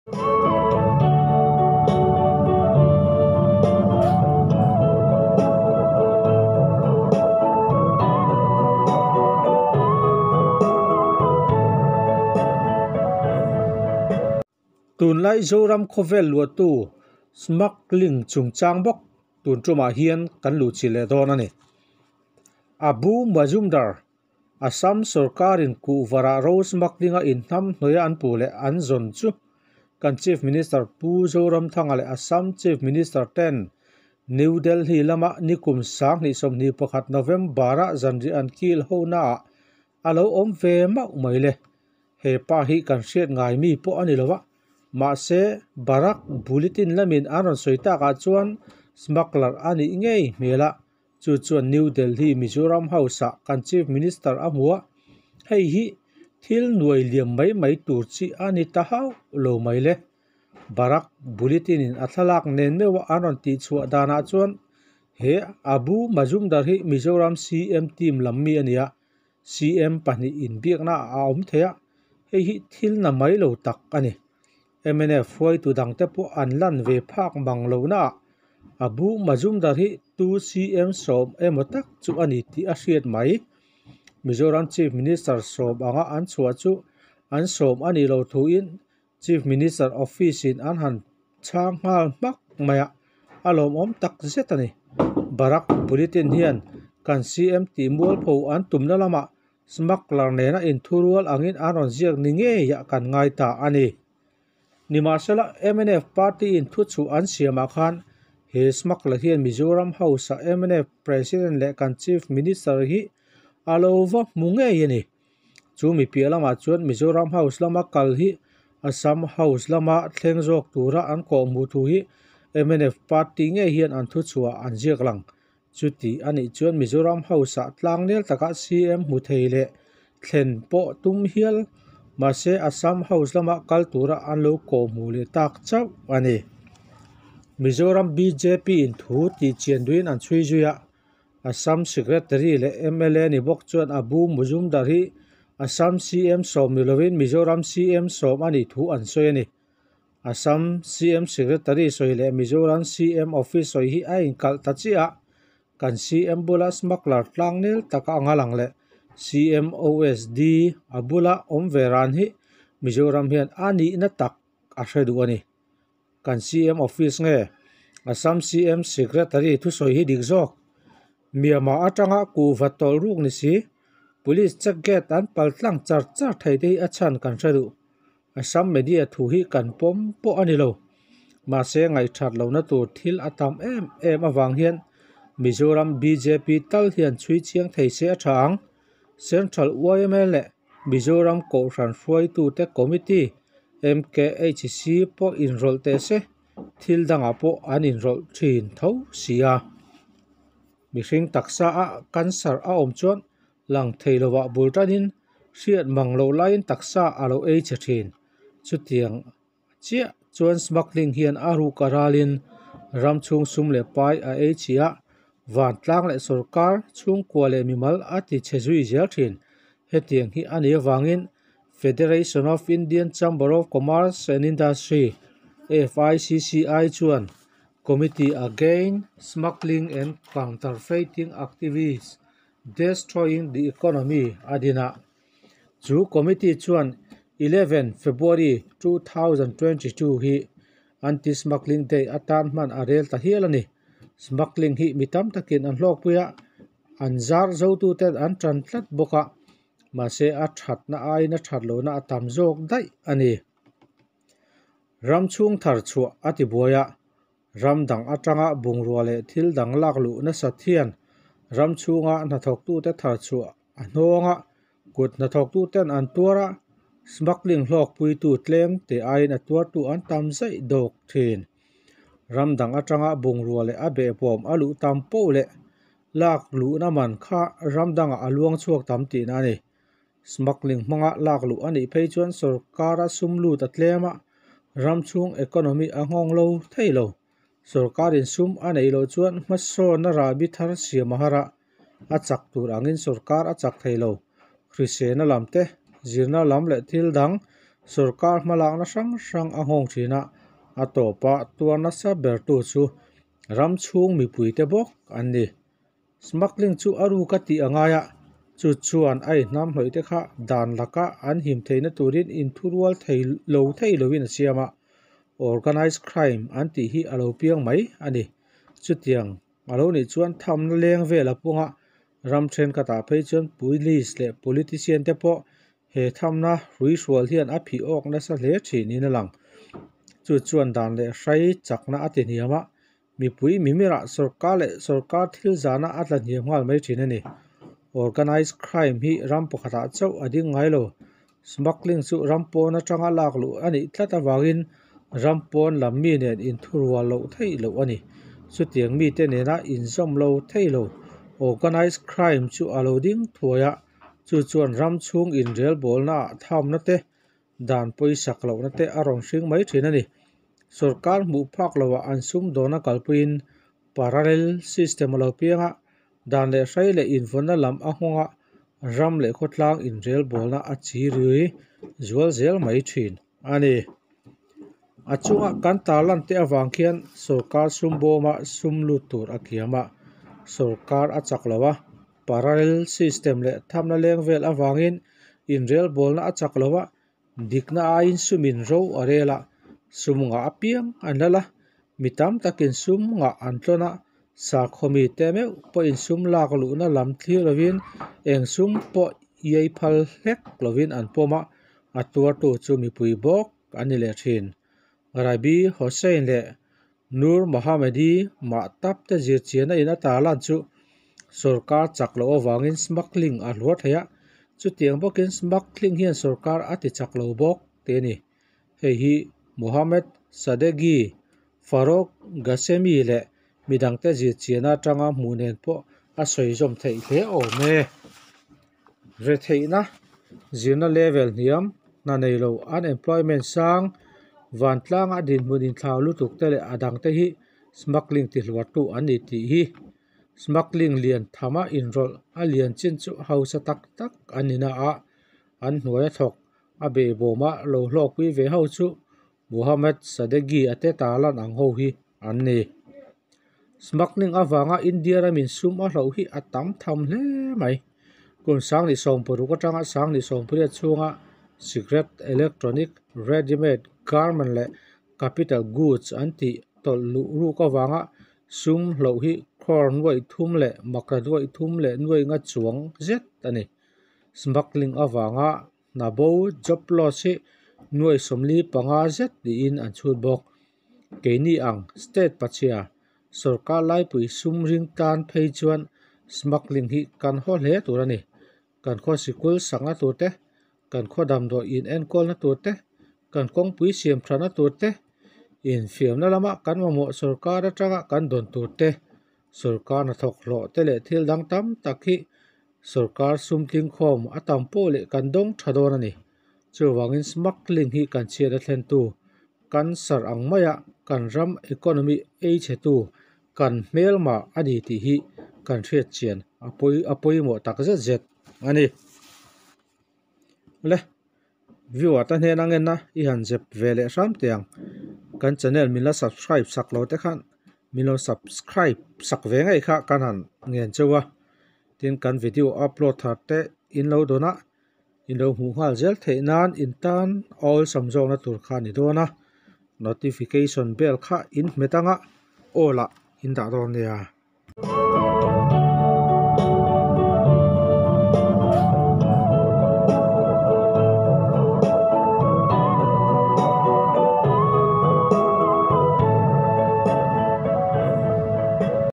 Tunlai Zoram khawvel luahtu smuggling chungchang bawk tun tumah hian kan luhchilh leh dawn a ni. Abu Majumdar, Assam sorkarin kuhvarah ro smuggling-a inhnamhnawih an puh leh an zawn chu kan Chief Minister Pu Zoramthanga leh Assam Chief Minister ten New Delhi lama nikum 2021 November-a zanriah an kil honaah a lo awm ve mauh mai le. He pa hi kan hriat ngai mi pawh a ni lo a, mahse Barak Bulletin lamin an rawn sawi takah chuan smuggler a nih ngei hmel a, chu chuan New Delhi Mizoram House-ah kan Chief Minister a hmu a, hei hi thil nuai liam mai mai tur chi a ni ta hauh lo mai le. Barak Bulletin-in a thlalak nen meuha an rawn tihchhuah danah chuan he Abu Majumdar hi Mizoram CM team lam mi a ni a, CM pahnih inbiakna a awm thei a, hei hi thil na mai lo tak a ni. Mnf hruaitu dangte pawh an lan ve phak mang lohnaah Abu Majumdar hi tu CM sawm emaw tak chu a ni tih a hriat mai. Mizoram Chief Minister sawm anga an chhuah chu an sawm a nih loh thuin Chief Minister Office-in an han chhang nghal hmak mai a, a lawmawm tak zet a ni. Barak Bulletin hian kan CM tih mualpho an tumna lamah smuggler nena inthurual angin an rawn ziak ni ngeiah kan ngai ta a ni. Nimahsela, mnf party-in thuchhuah an siamah khan he smuggler hian Mizoram House-a mnf President leh kan Chief Minister hi a lo va hmu ngei a ni. Chu mi piah lamah chuan Mizoram House lama kal hi Assam House lama thleng zawk tura an kawh hmuh thu hi mnf party ngei hian an thuchhuah an ziak lang. Chuti a nih chuan Mizoram House-ah tlangnel takah CM hmu thei leh thlen pawh tum hial mahse Assam House lama kal tura an lo kawh hmuh leh tak chauh a ni. Mizoram bjp in thu tihchian duhin an chhui zui a. Assam Secretary leh mla ni bawk chuan Abu Muzumdar hi Assam CM sawm ni lovin Mizoram CM sawm a nih thu an sawi a ni. Assam CM Secretary sawi leh Mizoram CM Office sawi hi a inkalh ta chiah a, kan CM bula smuggler tlangnel taka anga lang leh CM OSD a bula awm ve ran hi Mizoram hian a nihna tak a hre duh a ni. Kan CM office nge Assam CM Secretary thusawi hi dik zawk. Myanmar atanga kuhva tawlh ruk ni si, Police check gate an pal tlang char char thei te hi a chhan kan hre duh. Assam media thu hi kan pawm pawh a ni lo. Mahse ngaihthat lohna tur thil a tam em em avang hian Mizoram bjp tal hian chhui chiang thei se a tha ang. Central yma leh Mizoram Kohhran hruaitute Committee, MKHC, pawh inrawlh teh se, thil dangah pawh an inrawlh thin tho si a. Mihring taksa a cancer a awm chuan lang thei lovah bul tanin hriat mang loh laiin taksa a lo ei che thin. Chutiang chiah chuan smuggling hian a ruk a ralin ram chhung sum leh pai a ei chi a, vantlang leh sorkar chhungkua leh mimal a ti chhe zui zel thin. Hetiang hi a nih avangin Federation of Indian Chamber of Commerce and Industry, FICCI, chuan Committee Against Smuggling and Counterfeiting Activities Destroying the Economy a din a. Chu committee chuan 11 February 2022 hi Anti-Smuggling Day atan hman a rel ta hial a ni. Smuggling hi mi tam takin an hlawkpui a, an zar zotuten an tan tlat bawk a, mahse a thatna aiin a that lohna a tam zawk daih a ni. Ram chhung thar chhuah a ti buai a, ram dang atanga bungrua leh thil dang lak luh nasat hian ram chhunga hnathawktute thar chhuah a hnawng a, kut hnathawktuten an tuar a, smuggling hlawkpuitu tlem teh aiin a tuartu an tam zaih dawk thin. Ram dang atanga bungrua leh a behbawm a luh tam poh leh Lak luhna man kha ram dangah a luang chhuak tam tihna a ni. Smuggling hmanga lak luh a nih phei chuan sorkara sum lut a tlem a, ram chhung economy a nghawng lo thei lo. Sorkarin sum a neih loh chuan hmasawnna rahbi thar siam a har a, a chak tur angin sorkar a chak thei lo. Hrisena lam te, zirna lam leh thil dang Sorkar hmalakna hrang hrang a nghawng thin a, a tawpa tuar nasa bertu chu ram chhung mipuite bawk an ni. Smuggling chu a ruk a tih a ngai a, chu chuan a inhnam hlawih te kha dan laka an him theihna turin inthurual thei lo thei lovin a siam a, organized crime an tih hi a lo piang mai a ni. Chutiang a lo nih chuan thamna leng vel a pung a, ram thenkhatah phei chuan police leh politician te pawh he thamna hruihrual hian a phih awk nasa hle thinin a lang. Chu chuan dan leh hrai chakna a ti hniam a, Mipui mimirah sorkar leh sorkar thil zahna a tla hniam nghal mai thin a ni. Organised crime hi ram pakhatah chauh a ding ngai lo. Smuggling chu ram pawn atanga lak luh a nih tlat avangin ram pawn lam mi nen inthurual loh theih loh a ni. Chutiang mite nena inzawm lo thei lo organised crime chu a lo ding thuai a, chu chuan ram chhung inrelbawlnaah thamna te Dan pawisak lohna te a rawn hring mai thin a ni. Sorkar hmuh phak loah an sumdawna kalpuiin parallel system a lo piang a, dan leh hrai leh invawnna lam a nghawng a, ram leh khawtlang inrelbawlna a chi rui zual zel mai thin a ni. A chunga kan tarlan te avang khian sorkar sumbawma sum lut tur a kiam a, sorkar a chak lo a, Parallel system leh thamna leng vel avangin inrelbawlna a chak lo a, dikna aiin sumin ro a rel a, sum ngah apiang an lal a, mi tam takin sum ngah an tlawn a, sakhaw mite meuh pawhin sum lak luhna lam thlir lovin eng sum pawh iai phal hlek lovin an pawm a, a tuartu chu mipui bawk an ni leh thin. Rabi Hossain leh Nur Mohammadi mah tap te zirchianna in a tarlan chu sorkar chak loh avangin smuggling a hluar thei a, chutiang bawkin smuggling hian sorkar a ti chak lo bawk tih a ni. Hei hi Mohammad Sadeghi, Farrokh Ghasemi leh midangte zirchianna atanga hmuh nen pawh a sawi zawm theih hle awm e. Retheihna, zirna level hniam, hna nei lo, unemployment sang, vantlanga dinhmun inthlau lutuk te leh a dangte hi smuggling tihluartu an ni tih hi smuggling lian thama inrawlh a lian chin chu hausa tak tak an ni na a, an hnuaia thawk a behbawma lo hlawkpui ve ho chu Mohammad Sadeghi a te tarlan ang ho hi an ni. Smuggling avanga India ramin sum a hloh hi a tam tham hle mai. Kum 2016 atanga 2018 chhunga cigarette, electronic, ready-made garment leh capital goods an tih tawlh luh ruk avanga sum hloh hi crore nuaih thum leh makra nuaih thum leh nuaih nga chuang zet a ni. Smuggling avanga Hna bo, job loss, hi nuai 45 zet niin an chhut bawk. Keini ang state pachhia, sorkar laipui sum ring tan phei chuan smuggling hi kan haw hle tur a ni. Kan khaw sikul sakna tur te, kan khaw damdawi in enkawlna tur te, kan kawngpui siam thatna tur te, infiamna lama kan mamawh sorkar atanga kan dawn tur te, sorkar hnathawk hlawh te leh thil dang tam tak hi Sorkar sum tlingkhawm a tam pawh leh kan dawng tha dawn a ni. Chuvangin smuggling hi kan chhiat a thlentu, cancer ang maia kan ram economy ei chhetu kan hmelma a ni tih hi kan hriat chian a pawi a pawimawh tak zet zet a ni. Le, viewer te hnen ang en a, i han zep ve leh hram teh ang. Kan channel min la subscribe sak lo te khan min lo subscribe sak ve ngei kha kan han ngen cheu a. Tin, kan video upload thar te in lo dawn a, in lo hmuh nghal zel theih nan in tan a awlsam zawkna tur kha a ni dawn a, notification bell kha in hmet anga aw lah in dah dawn nia.